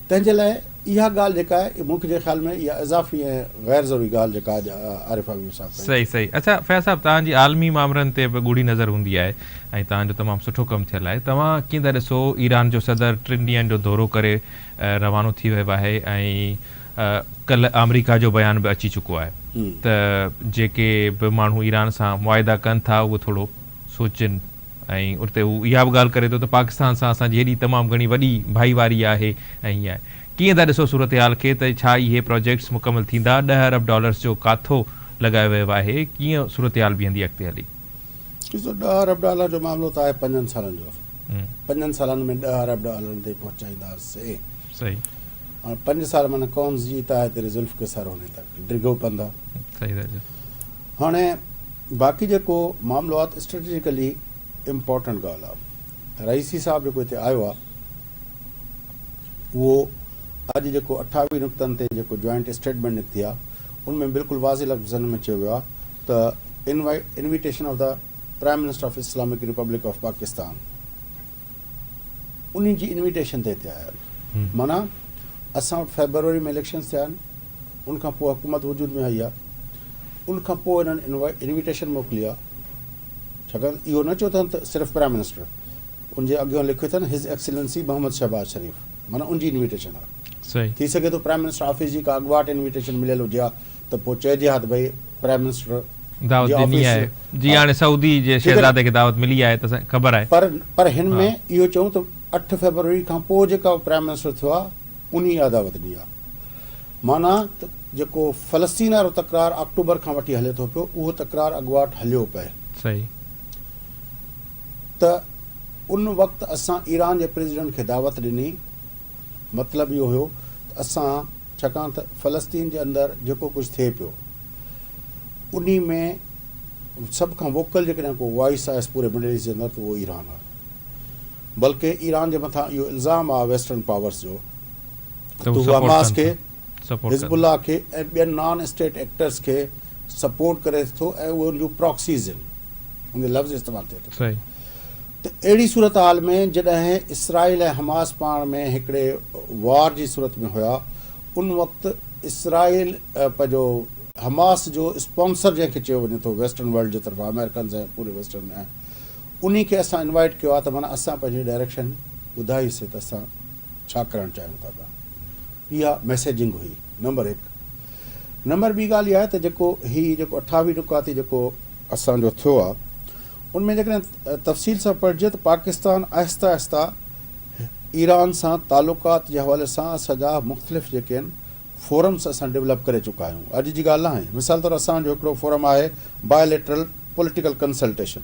تنهن جي لاء اها ڳالهه جيڪا آهي منهنجي خيال ۾ اها اضافي ۽ غير ضروري ڳالهه جيڪا اڄ عارف حبيب صاحب ڪئي. صحيح صحيح اڇا فياض صاحب توهان جي عالمي مامرن تي به ڳوڙهي نظر هوندي آهي ۽ توهان جو تمام سٺو ڪم ٿيل آهي توهان ڪيئن ٿا ڏسو ايران جو صدر ٽن ڏينهن جو دورو ڪري روانو ٿي ويو آهي ۽ ڪلهه آمريڪا جو بيان به اچي چڪو آهي ته جيڪي به ماڻهو ايران سان معاهدا ڪن ٿا اهي ٿورو سوچن ۽ اتي هو اها به ڳالهه ڪري ٿو ته پاڪستان سان اسان جي هيڏي تمام گهڻي وڏي ڀائيواري آهي ۽ هي آهي. ڪيئن ٿا ڏسو صورتحال کي ته ڇا اهي پراجيڪٽس مڪمل ٿيندا، ڏهه ارب ڊالرز جو ڪاٿو لڳايو ويو آهي، ڪيئن صورتحال بيهندي اڳتي هلي؟ ڏسو ڏهه ارب ڊالر جو معاملو ته آهي پنجن سالن جو، پنجن سالن ۾ ڏهه ارب ڊالرن تائين پهچائينداسين. صحيح. هاڻي پنج سال معنيٰ ڪون جيتا هي تيري زلف ڪي سر هوني تڪ ڊگهو پنڌ آ. صحيح ٿا چئو. هاڻي باقي جيڪو معاملو آ ته اسٽريٽجيڪلي امپارٽنٽ ڳالهه آ ته رئيسي صاحب جيڪو هتي آيو آ اهو اڄ جيڪو 28 نقطن تي جيڪو جوائنٽ اسٽيٽمينٽ نڪتي آ ان ۾ بلڪل واضح لفظن ۾ چيو ويو آ ته invitation of the prime minister of Islamic Republic of Pakistan انهي جي انويٽيشن تي هتي آيا آهن معنيٰ اسان وٽ فيبروري ۾ اليڪشنز ٿيا آهن ان کان پوء حڪومت وجود ۾ آئي آهي ان کان پوء انهن انويٽيشن موڪلي آهي ڇاڪاڻ ته اهو نه چيو اٿن ته صرف پرائم منسٽر ان جي اڳيان لکيو اٿن his excellency Muhammad Shahbaz شريف معنيٰ ان جي انويٽيشن آهي ٿي سگهي ٿو پرائم منسٽر آفيس جي ڪا اڳواٽ انويٽيشن مليل هجي ها ته پوء چئجي ها ته ڀئي پرائم منسٽر دعوت ڏني آهي جي هاڻي سعودي جي شهزادي کي دعوت ملي آهي ته خبر آهي. پر پر هن ۾ اهو چئون ته 8 فيبروري کان پوء جيڪا پرائم منسٽر ٿيو آهي انهي اها دعوت ڏني آهي معنيٰ ته جيڪو فلسطين وارو تڪرار آڪٽوبر کان وٺي هلي ٿو پيو اهو تڪرار اڳواٽ هليو پئي. صحيح. ته ان وقت اسان ايران جي پريزيڊنٽ کي دعوت ڏني مطلب اهو هيو ته اسان ڇاڪاڻ ته فلسطين جي اندر جيڪو ڪجهه ٿئي پيو انهي ۾ سڀ کان ووڪل جيڪڏهن ڪو وائس آهي پوري مڊل ايسٽ جي اندر ته اهو ايران آهي بلڪه ايران جي مٿان اهو الزام آهي ويسٽرن پاورس جو ته هو حماس کي حزب الله کي ۽ ٻين نان اسٽيٽ ايڪٽرس کي سپورٽ ڪري ٿو ۽ اهي ان جون پراڪسيز آهن ان جو لفظ استعمال ٿئي ٿو ته اهڙي صورتحال ۾ جڏهن اسرائيل ۽ حماس پاڻ ۾ هڪڙي وار جي صورت ۾ هيا ان وقت اسرائيل پنهنجو حماس جو اسپانسر جنهن کي چيو وڃي ٿو ويسٽرن ورلڊ جي طرفان آمريڪنز ۽ پوري ويسٽرن ۽ انهي کي اسان انوائيٽ ڪيو آهي ته معنيٰ اسان پنهنجي ڊائريڪشن ٻڌائي سي ته اسان ڇا ڪرڻ چاهيون ٿا پيا اها ميسيجنگ هئي نمبر هڪ نمبر ٻي ڳالهه اها آهي ته جيڪو هي جيڪو 28 نڪاتي جيڪو اسان جو ٿيو آهي ان ۾ جيڪڏهن تفصيل سان پڙهجي ته پاڪستان آهستي آهستي ايران سان تعلقات جي حوالي سان اسان جا مختلف جيڪي آهن فورمز اسان ڊولپ ڪري چڪا آهيون اڄ جي ڳالهه ناهي مثال طور اسان جو هڪڙو فورم آهي بائي ليٽرل پوليٽيڪل ڪنسلٽيشن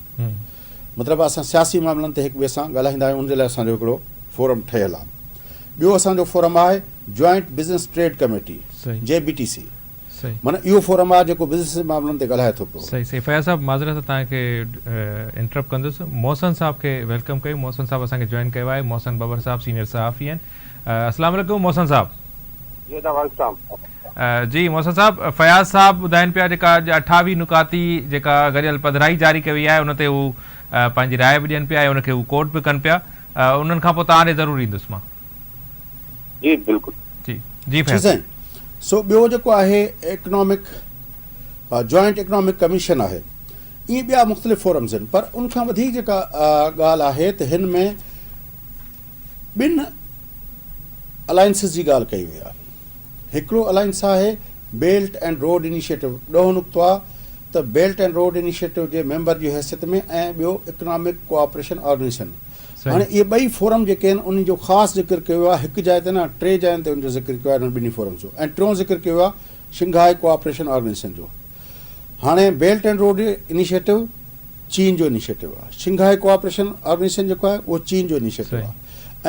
مطلب اسان سياسي معاملن تي هڪ ٻئي سان ڳالهائيندا آهيون ان جي لاء اسان جو هڪڙو فورم ٺهيل آهي ٻيو اسان جو فورم آهي joint business trade committee J B T C معنيٰ اهو فورم آهي جيڪو بزنس جي معاملن تي ڳالهائي ٿو پيو. صحيح صحيح فياض صاحب معذرت سان توهان کي انٽرپٽ ڪندس محسن صاحب کي welcome ڪيون محسن صاحب اسان کي جوائن ڪيو آهي محسن ٻٻر صاحب سينيئر صحافي آهن السلام عليڪم محسن صاحب. جي ادا وعليڪم السلام. جي محسن صاحب فياض صاحب ٻڌائين پيا جيڪا اڄ 28 نڪاتي جيڪا گڏيل پڌرائي جاري ڪئي وئي آهي ان تي هو پنهنجي راء به ڏين پيا ۽ ان کي هو ڪوٽ به ڪن پيا انهن کان پوء توهان ڏي ضرور ايندس مان. جي بلڪل. جي جي فياض. جي سائين سو ٻيو جيڪو آهي اڪنامڪ جوائنٽ اڪنامڪ ڪميشن آهي ائين ٻيا مختلف فورمز آهن پر ان کان وڌيڪ جيڪا ڳالهه آهي ته هن ۾ ٻن الائنسز جي ڳالهه ڪئي وئي آهي هڪڙو الائنس آهي بيلٽ اينڊ روڊ انيشيٽو ڏهون نقطو آهي ته بيلٽ اينڊ روڊ انيشيٽو جي ميمبر جي حيثيت ۾ ۽ ٻيو اڪنامڪ ڪوآپريشن آرگنائيزيشن هاڻي اهي ٻئي فورم جيڪي آهن انهن جو خاص ذڪر ڪيو ويو آهي هڪ جاء تي نه ٽي جاين تي ان جو ذڪر ڪيو آهي انهن ٻنهي فورمز جو ۽ ٽيون ذڪر ڪيو ويو آهي شنگهائي ڪوآپريشن آرگنائيزيشن جو هاڻي بيلٽ اينڊ روڊ انيشيٽو چين جو انيشيٽو آهي شنگهائي ڪوآپريشن آرگنائيزيشن جيڪو آهي اهو چين جو انيشيٽو آهي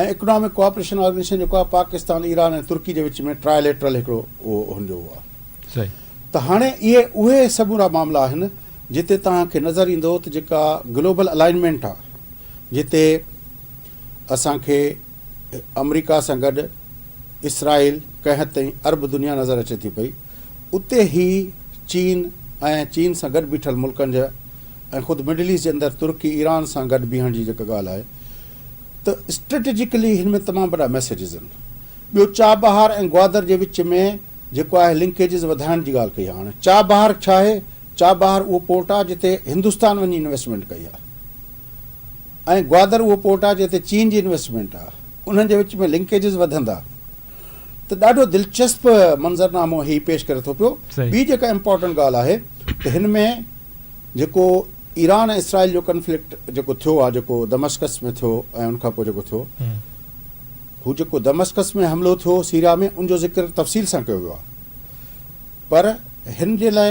۽ اڪنامڪ ڪوآپريشن آرگنائيزيشن جيڪو آهي پاڪستان ايران ۽ ترڪي جي وچ ۾ ٽرائليٽرل هڪڙو اهو هن جو اهو آهي ته هاڻي اهي اهي سمورا معاملا آهن جتي توهان کي نظر ايندو ته جيڪا گلوبل الائنمينٽ آهي جتي اسان کي آمريڪا سان گڏ اسرائيل ڪنهن حد تائين عرب دنيا نظر اچي ٿي پئي اتي هي چين ۽ چين سان گڏ بيٺل ملڪن جا ۽ خود مڊل ايسٽ جي اندر ترڪي ايران سان گڏ بيهڻ جي جيڪا ڳالهه آهي ته اسٽريٽجڪلي هن ۾ تمام وڏا ميسيجز آهن ٻيو چابهار ۽ گوادر جي وچ ۾ جيڪو آهي لنڪيجز وڌائڻ جي ڳالهه ڪئي آهي هاڻي چابهار ڇا آهي چابهار اهو پورٽ آهي جتي هندستان وڃي انويسٽمينٽ ڪئي آهي ۽ گوادر اهو پورٽ آهي جتي چين جي انويسٽمينٽ آهي انهن جي وچ ۾ لنڪيجز وڌندا ته ڏاڍو دلچسپ منظرنامو هي پيش ڪري ٿو پيو. ٻي جيڪا امپارٽنٽ ڳالهه آهي ته هن ۾ جيڪو ايران ۽ اسرائيل جو ڪنفلڪٽ جيڪو ٿيو آهي جيڪو دمشقس ۾ ٿيو ۽ ان کان پوء جيڪو ٿيو هو جيڪو دمشقس ۾ حملو ٿيو سيريا ۾ ان جو ذڪر تفصيل سان ڪيو ويو آهي پر هن جي لاء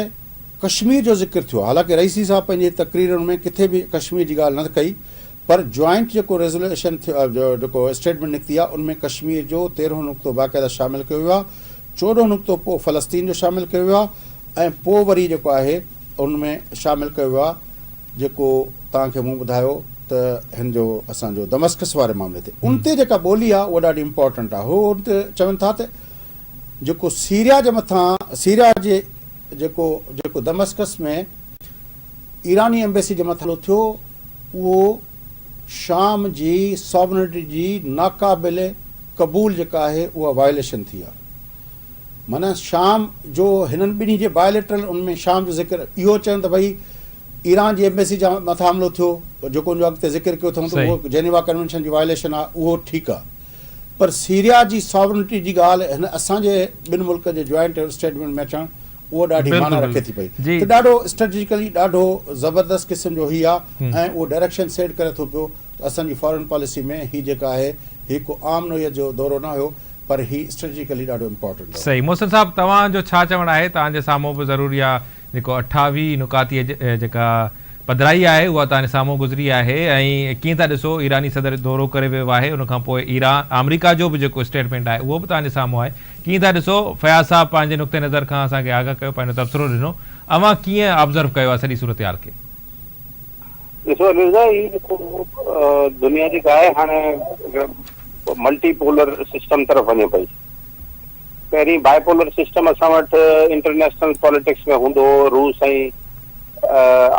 ڪشمير جو ذڪر ٿيو حالانڪه رئيسي صاحب پنهنجي تقريرن ۾ ڪٿي به ڪشمير جي ڳالهه نه ڪئي. پر جوائنٽ جيڪو ريزوليشن ٿيو جيڪو اسٽيٽمينٽ نڪتي آهي ان ۾ ڪشمير جو تيرهون نقطو باقاعده شامل ڪيو ويو آهي، چوڏهون نقطو پوء فلسطين جو شامل ڪيو ويو آهي ۽ پوء وري جيڪو آهي ان ۾ شامل ڪيو ويو آهي جيڪو توهان کي مون ٻڌايو ته هن جو اسان جو دمسڪس واري معاملي تي ان تي جيڪا ٻولي آهي اها ڏاڍي امپارٽنٽ آهي هو ان تي چون ٿا ته جيڪو سيريا جي مٿان سيريا جي جيڪو جيڪو دمسڪس ۾ ايراني ايمبيسي جي مٿان حملو ٿيو اهو شام جي ساورنٽي جي ناقابل قبول جيڪا آهي اها وائليشن ٿي آهي معنيٰ شام جو هنن ٻنهي جي بائليٽرل ان ۾ شام جو ذڪر اهو چون ته ڀئي ايران جي ايمبيسي جي مٿان حملو ٿيو جيڪو ان جو اڳتي ذڪر ڪيو اٿئون ته اهو جينيوا ڪنوينشن جي وائليشن آهي اهو ٺيڪ آهي پر سيريا جي ساورنٽي جي ڳالهه هن اسان جي ٻن ملڪن جي جوائنٽ اسٽيٽمينٽ ۾ اچڻ اهو ڏاڍي معنيٰ رکي ٿي پئي ته ڏاڍو اسٽريٽجيڪلي ڏاڍو زبردست قسم جو هي آهي ۽ اهو ڊائريڪشن سيٽ ڪري ٿو پيو ته اسان جي فارن پاليسي ۾ هي جيڪا آهي هي ڪو عام نوعيت جو دورو نه هيو پر هي اسٽريٽجيڪلي ڏاڍو امپارٽنٽ هو. صحيح محسن صاحب توهان جو ڇا چوڻ آهي توهان جي سامهون به ضرور اها جيڪو 28 نقاطي جيڪا پڌرائي آهي اها توهان جي سامهون گذري آهي ۽ ڪيئن ٿا ڏسو ايراني صدر دورو ڪري ويو آهي ان کان پوء ايران آمريڪا جو به جيڪو اسٽيٽمينٽ آهي اهو به توهان جي سامهون آهي ڪيئن ٿا ڏسو فياض صاحب پنهنجي نقطي نظر کان اسان کي آگاهه ڪيو پنهنجو تبصرو ڏنو اوهان ڪيئن آبزرو ڪيو آهي سڄي صورتحال کي. ڏسو علي رضا هي جيڪو دنيا جيڪا آهي هاڻي ملٽي پولر سسٽم طرف وڃي پئي. پهرين بائي پولر سسٽم اسان وٽ انٽرنيشنل پاليٽڪس ۾ هوندو هو روس ۽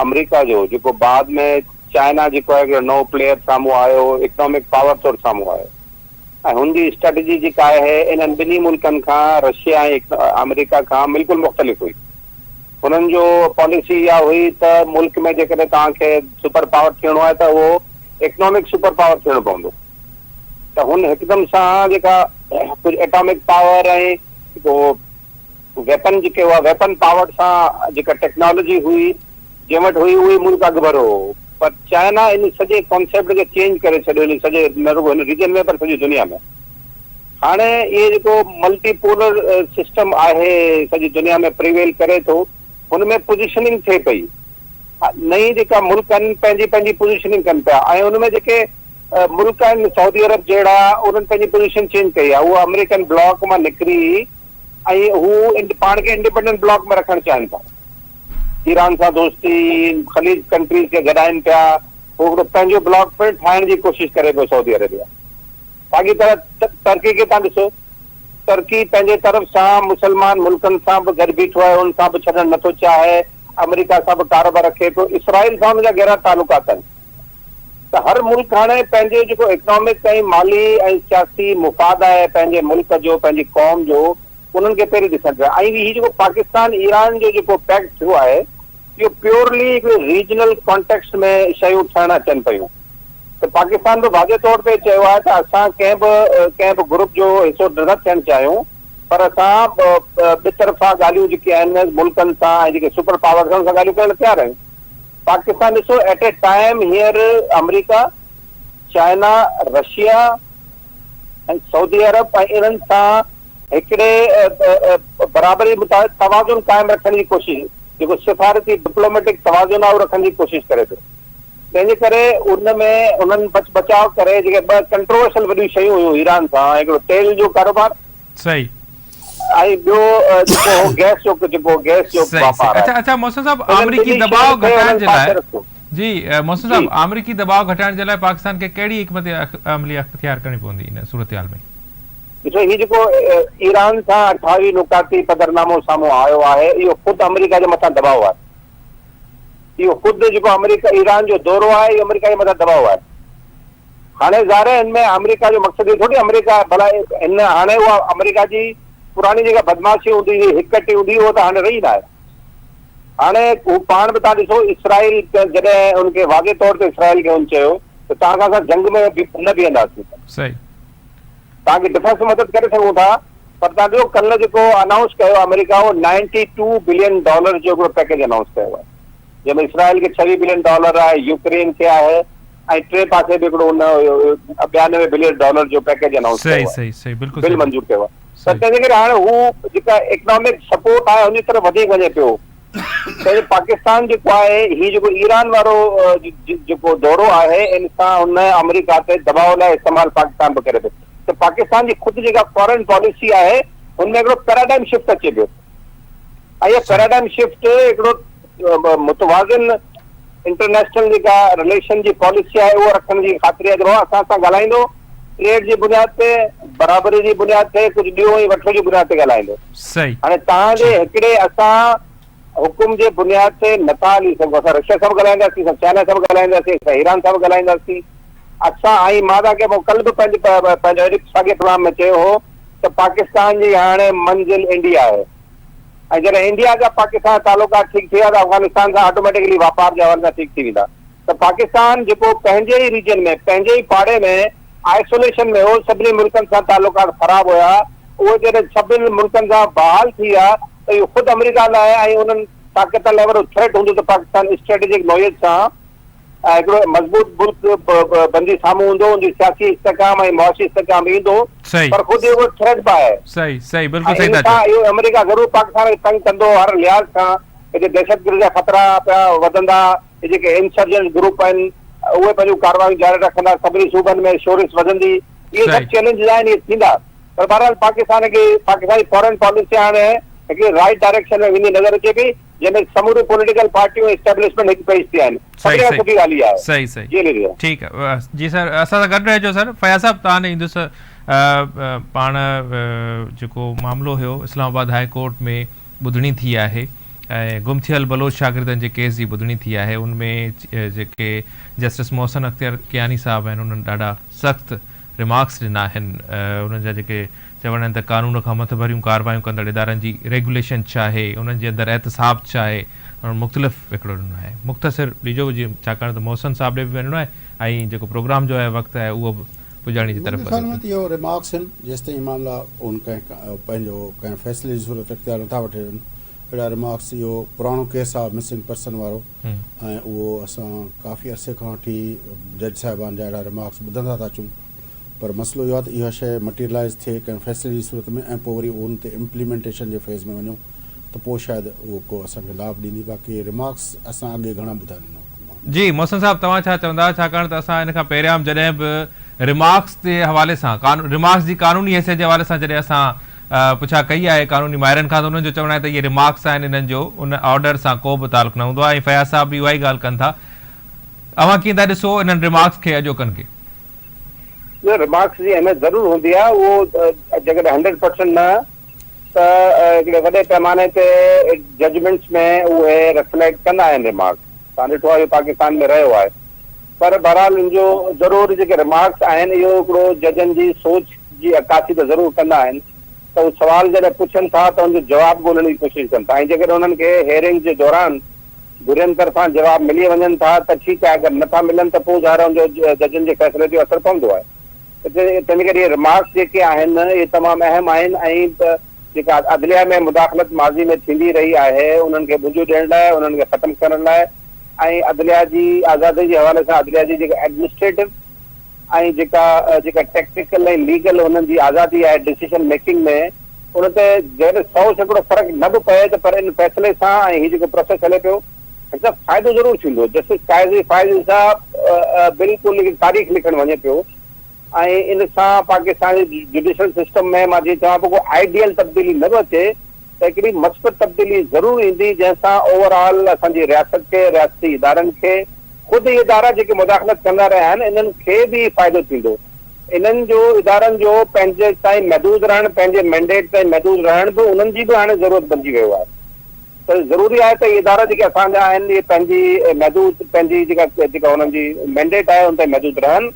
آمريڪا جو جيڪو بعد ۾ چائنا جيڪو آهي هڪڙو نئون پليئر سامهون آيو اڪنامڪ پاور طور سامهون آيو ۽ هن جي اسٽريٽجي جيڪا آهي انهن ٻنهي ملڪن کان رشيا ۽ آمريڪا کان بلڪل مختلف هئي. هنن جو پاليسي اها هئي ته ملڪ ۾ جيڪڏهن توهان کي سپر پاور ٿيڻو آهي ته اهو اڪنامڪ سپر پاور ٿيڻو پوندو ته هن هڪدم سان جيڪا ڪجهه ايٽامڪ پاور ۽ جيڪو ويپن جيڪي هئا ويپن پاور سان جيڪا ٽيڪنالاجي هئي جنهن وٽ هئي اهو ئي ملڪ اڳڀرو هو پر چائنا ان سڄي ڪانسيپٽ کي چينج ڪري ڇڏيو ان سڄي نه رڳو هن ريجن ۾ پر سڄي دنيا ۾ هاڻي اهي جيڪو ملٽي پولر سسٽم آهي سڄي دنيا ۾ پريويل ڪري ٿو هن ۾ پوزيشننگ ٿئي پئي نئين جيڪا ملڪ آهن پنهنجي پنهنجي پوزيشننگ ڪن پيا ۽ ان ۾ جيڪي ملڪ آهن سعودي عرب جهڙا انهن پنهنجي پوزيشن چينج ڪئي آهي اهو آمريڪن بلاڪ مان نڪري ۽ هو پاڻ کي انڊيپينڊنٽ بلاڪ ۾ رکڻ چاهين ٿا ايران سان دوستي خليج ڪنٽريز کي گڏائن پيا هو هڪڙو پنهنجو بلاڪ پڻ ٺاهڻ جي ڪوشش ڪري پيو سعودي عربيا ساڳي طرح ترڪي کي توهان ڏسو، ترڪي پنهنجي طرف سان مسلمان ملڪن سان به گڏ بيٺو آهي، ان سان به ڇڏڻ نٿو چاهي، آمريڪا سان به ڪاروبار رکي پيو، اسرائيل سان ان جا گهرا تعلقات آهن ته هر ملڪ هاڻي پنهنجي جيڪو اڪنامڪ ۽ مالي ۽ سياسي مفاد آهي پنهنجي ملڪ جو پنهنجي قوم جو انهن کي پهرين ڏسن پيا ۽ هي جيڪو پاڪستان ايران جو جيڪو پيڪٽ ٿيو آهي اهو پيورلي هڪڙي ريجنل ڪانٽيڪسٽ ۾ شيون ٺهڻ اچن پيون ته پاڪستان به واضح طور تي چيو آهي ته اسان ڪنهن به ڪنهن به گروپ جو حصو نه ٿيڻ چاهيون پر اسان ٻه طرفا ڳالهيون جيڪي آهن ملڪن سان ۽ جيڪي سپر پاورز آهن ان سان ڳالهيون ڪرڻ لاء تيار آهيون. پاڪستان ڏسو ايٽ اي ٽائيم هينئر آمريڪا، چائنا، رشيا ۽ سعودي عرب ۽ انهن سان هڪڙي برابري مطابق توازن قائم رکڻ جي ڪوشش جيڪو سفارتي ڊپلوميٽڪ توازن آهي اهو رکڻ جي ڪوشش ڪري پيو تنهن جي ڪري ان ۾ انهن بچ بچاء ڪري جيڪي ٻه ڪنٽروورشل وڏيون شيون هيون ايران سان هڪڙو تيل جو ڪاروبار صحيح ۽ ٻيو جيڪو هو گئس جو جيڪو گئس جو صحيح واپار اڇا آهي اڇا محسن صاحب انهن آمريڪي ٻنهي دٻاء شين کي گهٽائڻ انهن جي لاء پاسي رکيو جي محسن جي صاحب آمريڪي دٻاء گهٽائڻ جي لاء پاڪستان کي ڪهڙي حڪمت عملي اختيار ڪرڻي پوندي ان صورتحال ۾؟ ڏسو هي جيڪو ايران سان 28 نقاطي پڌرنامو سامهون آيو آهي اهو خود آمريڪا جي مٿان دٻاء آهي. اهو خود جيڪو آمريڪا ايران جو دورو آهي اهو آمريڪا جي مٿان دٻاء آهي. هاڻي ظاهر آهي هن ۾ آمريڪا جو مقصد اهو ٿوري آمريڪا ڀلا هن هاڻي اها آمريڪا جي پراڻي جيڪا بدمعاشي هوندي هئي هڪ ٽي هوندي هئي اها ته هاڻي رهي ناهي. هاڻي هو پاڻ به توهان ڏسو اسرائيل جڏهن ان کي واضح طور تي اسرائيل کي هن چيو ته توهان کان اسان جنگ ۾ نه بيهنداسين. صحيح. توهان کي ڊفينس ۾ مدد ڪري سگهون ٿا پر توهان ڏسو ڪلهه جيڪو انائونس ڪيو آمريڪا اهو نائنٽي ٽو بلين ڊالرز جو هڪڙو پيڪيج انائونس ڪيو آهي جنهن ۾ اسرائيل کي ڇويهه بلين ڊالر آهي يوڪرين کي آهي ۽ ٽي پاسي به هڪڙو ان ٻيانوي بلين ڊالر جو پيڪيج انائونس ڪيو آهي صحيح صحيح بلڪل بل منظور ڪيو آهي ته تنهن جي ڪري هاڻي هو جيڪا اڪنامڪ سپورٽ آهي ان جي طرف وڌيڪ وڃي پيو. ته پاڪستان جيڪو آهي هي جيڪو ايران وارو جيڪو دورو آهي ان سان هن آمريڪا تي دٻاء لاء استعمال پاڪستان به ڪري پيو ته پاڪستان جي خود جيڪا فارن پاليسي آهي هن ۾ هڪڙو پيراڊائم شفٽ اچي پيو ۽ اهو پيراڊائم شفٽ هڪڙو متوازن انٽرنيشنل جيڪا رليشن جي پاليسي آهي اهو رکڻ جي خاطري آهي ته بابا اسان سان ڳالهائيندو ٽريڊ جي بنياد تي برابري جي بنياد تي ڪجهه ڏيو ۽ وٺو جي بنياد تي ڳالهائيندو. صحيح. هاڻي توهان جي هڪڙي اسان حڪم جي بنياد تي نٿا هلي سگهون اسان رشيا سان به ڳالهائينداسين اسان چائنا سان به ڳالهائينداسين اسان ايران سان به ڳالهائينداسين اسان ۽ مان توهان کي مون ڪلهه به پنهنجي پنهنجو اهڙي ساڳي پروگرام ۾ چيو هو ته پاڪستان جي هاڻي منزل انڊيا آهي ۽ جڏهن انڊيا جا پاڪستان سان تعلقات ٺيڪ ٿي ويا ته افغانستان سان آٽوميٽڪلي واپار جي حوالي سان ٺيڪ ٿي ويندا ته پاڪستان جيڪو پنهنجي ئي ريجن ۾ پنهنجي ئي پاڙي ۾ آئسوليشن ۾ هو، سڀني ملڪن سان تعلقات خراب هيا، اهي جڏهن سڀني ملڪن سان بحال ٿي ويا ته اهو خود آمريڪا لاء ۽ انهن طاقتن لاء وڏو ٿريٽ هوندو ته پاڪستان اسٽريٽجڪ نوعيت سان هڪڙو مضبوط ملڪ بنجي سامهون هوندو، ان جي سياسي استحڪام ۽ معاشي استحڪام ايندو پر خود اهو ٿريٽ به آهي ۽ ان سان اهو آمريڪا ضرور پاڪستان کي تنگ ڪندو هر لحاظ کان، هتي دهشتگردي جا خطرا پيا وڌندا. هي جيڪي انسرجنٽ گروپ آهن اهي پنهنجون ڪارروايون جاري رکندا، سڀني صوبن ۾ شورش وڌندي، اهي سڀ چئلينجز آهن اهي ٿيندا پر بهرحال پاڪستان کي پاڪستان جي فارن پاليسي هاڻي هڪڙي رائيٽ ڊائريڪشن ۾ ويندي نظر اچي پئي جنهن ۾ سموريون پوليٽيڪل پارٽيون ۽ اسٽيبلشمينٽ هڪ پيج تي آهن سڀني کان سٺي ڳالهه اها آهي. صحيح صحيح جي علي رضا. ٺيڪ جي سر اسان سان گڏ رهجو سر فياض صاحب توهان ڏي ايندس پاڻ جيڪو معاملو هيو اسلام آباد هاء ڪورٽ ۾ ٻڌڻي ٿي آهي ۽ گم ٿيل بلوچ شاگردن جي ڪيس جي ٻڌڻي ٿي آهي ان ۾ جيڪي جسٽس محسن اختيار ڪياني صاحب آهن انهن ڏاڍا سخت ريمارڪس ڏنا آهن انهن جا جيڪي چوڻ آهن ته قانون کان مٿڀريون ڪارروايون ڪندڙ ادارن جي ريگيوليشن ڇا آهي انهن جي اندر احتساب ڇا آهي انهن مختلف هڪڙو ڏنو آهي مختصر ڏجو جي ڇاڪاڻ ته محسن صاحب ڏي به وڃڻو آهي ۽ جيڪو پروگرام جو آهي وقت آهي اهو به پڄاڻي جي طرف منهنجي خيال ۾ ته اهو ريمارڪس آهن جيستائين معاملا ان ڪنهن پنهنجو ڪنهن فيصلي جي صورت اختيار نٿا وٺي وڃن اهڙا ريمارڪس اهو پراڻو ڪيس آهي مسنگ پرسن وارو ۽ اهو اسان ڪافي عرصي کان وٺي جج صاحبان جا اهڙا ريمارڪس ٻڌندا ٿا اچون پر مسئلو اهو آهي ته اها شيء مٽيرلائز ٿئي ڪنهن فيصلي جي صورت ۾ ۽ پوء وري ان تي امپليمينٽيشن جي فيز ۾ وڃون ته پوء شايد اهو ڪو اسان کي لاڀ ڏيندي باقي ريمارڪس اسان اڳي گهڻا ٻڌا آهن ان حڪم مان. جي محسن صاحب توهان ڇا چوندا ڇاڪاڻ ته اسان ان کان پهريان به جڏهن به ريمارڪس جي حوالي سان ريمارڪس جي قانوني حيثيت جي حوالي سان جڏهن اسان پڇا ڪئي آهي قانوني ماهرن کان ته انهن جو چوڻ آهي ته اهي ريمارڪس آهن انهن جو ان آرڊر سان ڪو به تعلق نه هوندو آهي ۽ فياض صاحب به اها ئي ڳالهه ڪن ٿا اوهان ڪيئن ٿا ڏسو انهن ريمارڪس کي اڄوڪن کي. نه ريمارڪس جي اهميت ضرور هوندي آهي اهو جيڪڏهن هنڊريڊ پرسنٽ نه ته هڪڙي وڏي پئماني تي ججمينٽس ۾ اهي ريفليڪٽ ڪندا آهن ريمارڪس توهان ڏٺو آهي اهو پاڪستان ۾ رهيو آهي پر بهرحال ان جو ضرور جيڪي ريمارڪس آهن اهو هڪڙو ججن جي سوچ جي عڪاسي ته ضرور ڪندا آهن ته هو سوال جڏهن پڇن ٿا ته ان جو جواب ڳولڻ جي ڪوشش ڪن ٿا ۽ جيڪڏهن انهن کي هيئرنگز جي دوران ڌرين طرفان جواب ملي وڃن ٿا ته ٺيڪ آهي اگر نٿا ملن ته پوء ظاهر آهي ان جو ججن جي فيصلي تي اثر پوندو آهي تنهن ڪري اهي رمارڪس جيڪي آهن اهي تمام اهم آهن ۽ جيڪا عدليه ۾ مداخلت ماضي ۾ ٿيندي رهي آهي انهن کي ٻنجو ڏيڻ لاء انهن کي ختم ڪرڻ لاء ۽ عدليه جي آزادي جي حوالي سان عدليه جي جيڪا ايڊمنسٽريٽو ۽ جيڪا جيڪا ٽيڪنيڪل ۽ ليگل انهن جي آزادي آهي ڊسيشن ميڪنگ ۾ ان تي جيڪڏهن 100% فرق نه به پئي ته پر ان فيصلي سان ۽ هي جيڪو پروسيس هلي پيو ان سان فائدو ضرور ٿيندو. جسٽس قاضي فائز عيسيٰ بلڪل هڪ تاريخ لکڻ وڃي پيو ۽ ان سان پاڪستان جي جڊيشل سسٽم ۾ مان جيئن چوان پيو ڪو آئيڊيل تبديلي نه به اچي ته هڪڙي مثبت تبديلي ضرور ايندي جنهن سان اوور آل اسان جي رياست کي رياستي ادارن کي خود اهي ادارا جيڪي مداخلت ڪندا رهيا آهن انهن کي به فائدو ٿيندو. انهن جو ادارن جو پنهنجي تائين محدود رهڻ پنهنجي مينڊيٽ تائين محدود رهڻ به انهن جي به هاڻي ضرورت بنجي ويو آهي. ته ضروري آهي ته اهي ادارا جيڪي اسان جا آهن اهي پنهنجي محدود پنهنجي جيڪا جيڪا انهن جي مينڊيٽ آهي ان تائين محدود رهن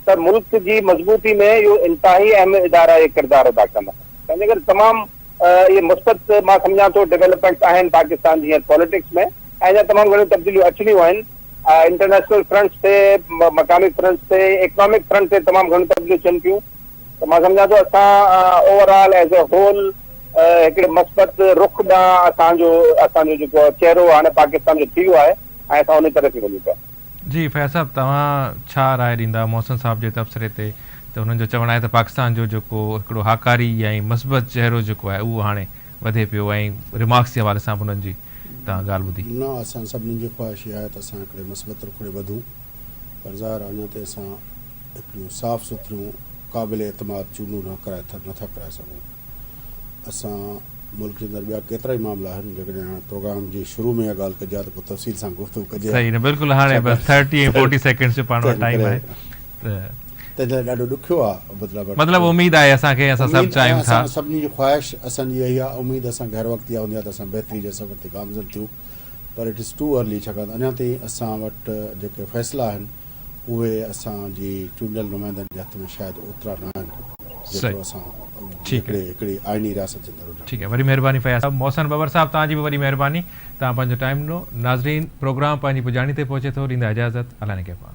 ته ملڪ جي مضبوطي ۾ اهو انتهائي اهم ادارا اهي ڪردار ادا ڪندا تنهنجي ڪري تمام اهي مثبت مان سمجهان ٿو ڊيولپمينٽس آهن پاڪستان جي هينئر پاليٽڪس ۾ ۽ اڃا تمام گهڻيون تبديليون اچڻيون آهن انٽرنيشنل فرنٽس تي مقامي فرنٽس تي اڪنامڪ فرنٽ تي تمام گهڻيون تبديليون اچن پيون ته مان سمجهان ٿو اسان over all as a whole هڪڙي مثبت رخ ڏانهن اسان جو اسان جو جيڪو چهرو هاڻي پاڪستان جو ٿي ويو آهي ۽ اسان انهي طرف ئي وڃون پيا. جي فيض صاحب توهان ڇا راء ڏيندا محسن صاحب جي تبصري تي ته هنن جو چوڻ آهي ته پاڪستان جو جيڪو هڪڙو هاڪاري ۽ مثبت چهرو جيڪو آهي اهو هاڻي وڌي پيو ۽ ريمارڪس جي حوالي سان به هنن جي توهان ڳالهه ٻڌي. نه اسان سڀني جي خواهش اها آهي ته اسان هڪڙي مثبت رخ ڏي وڌون پر ظاهر آهي اڃا تائين اسان هڪڙيون صاف سٿريون قابل اعتماد چونڊون نه ڪرائي نه ٿا ڪرائي سگهون. اسان ملڪ جي اندر ٻيا ڪيترائي معاملا آهن جيڪڏهن هاڻي پروگرام جي شروع ۾ اها ڳالهه ڪجي ها ته پوء تفصيل سان گفتگو ڪجي ها. صحيح نه بلڪل هاڻي بس ٿرٽي ۽ فورٽي سيڪنڊس جو پاڻ وٽ ٽائيم آهي ته. تنهن لاء ڏاڍو ڏکيو آهي مطلب. مطلب اميد آهي اسان کي اسان سڀ چاهيون ٿا. اسان سڀني جي خواهش اسان جي اها آهي اميد اسان کي هر وقت اها هوندي آهي ته اسان بهتري جي سفر تي گامزن ٿيون پر it is two early ڇاڪاڻ ته اڃا تائين اسان وٽ جيڪي فيصلا آهن اهي اسان جي چونڊيل نمائندن جي هٿ ۾ شايد اوترا نه آهن جيترو اسان هڪڙي هڪڙي آئيني رياست جي اندر هجڻ. ٺيڪ آهي وڏي مهرباني فياض صاحب. محسن ٻٻر صاحب توهان جي به وڏي مهرباني توهان پنهنجو ٽائيم ڏنو. ناظرين پروگرام پنهنجي پڄاڻي تي پهچي ٿو ڏيندا اجازت الله نگهبان.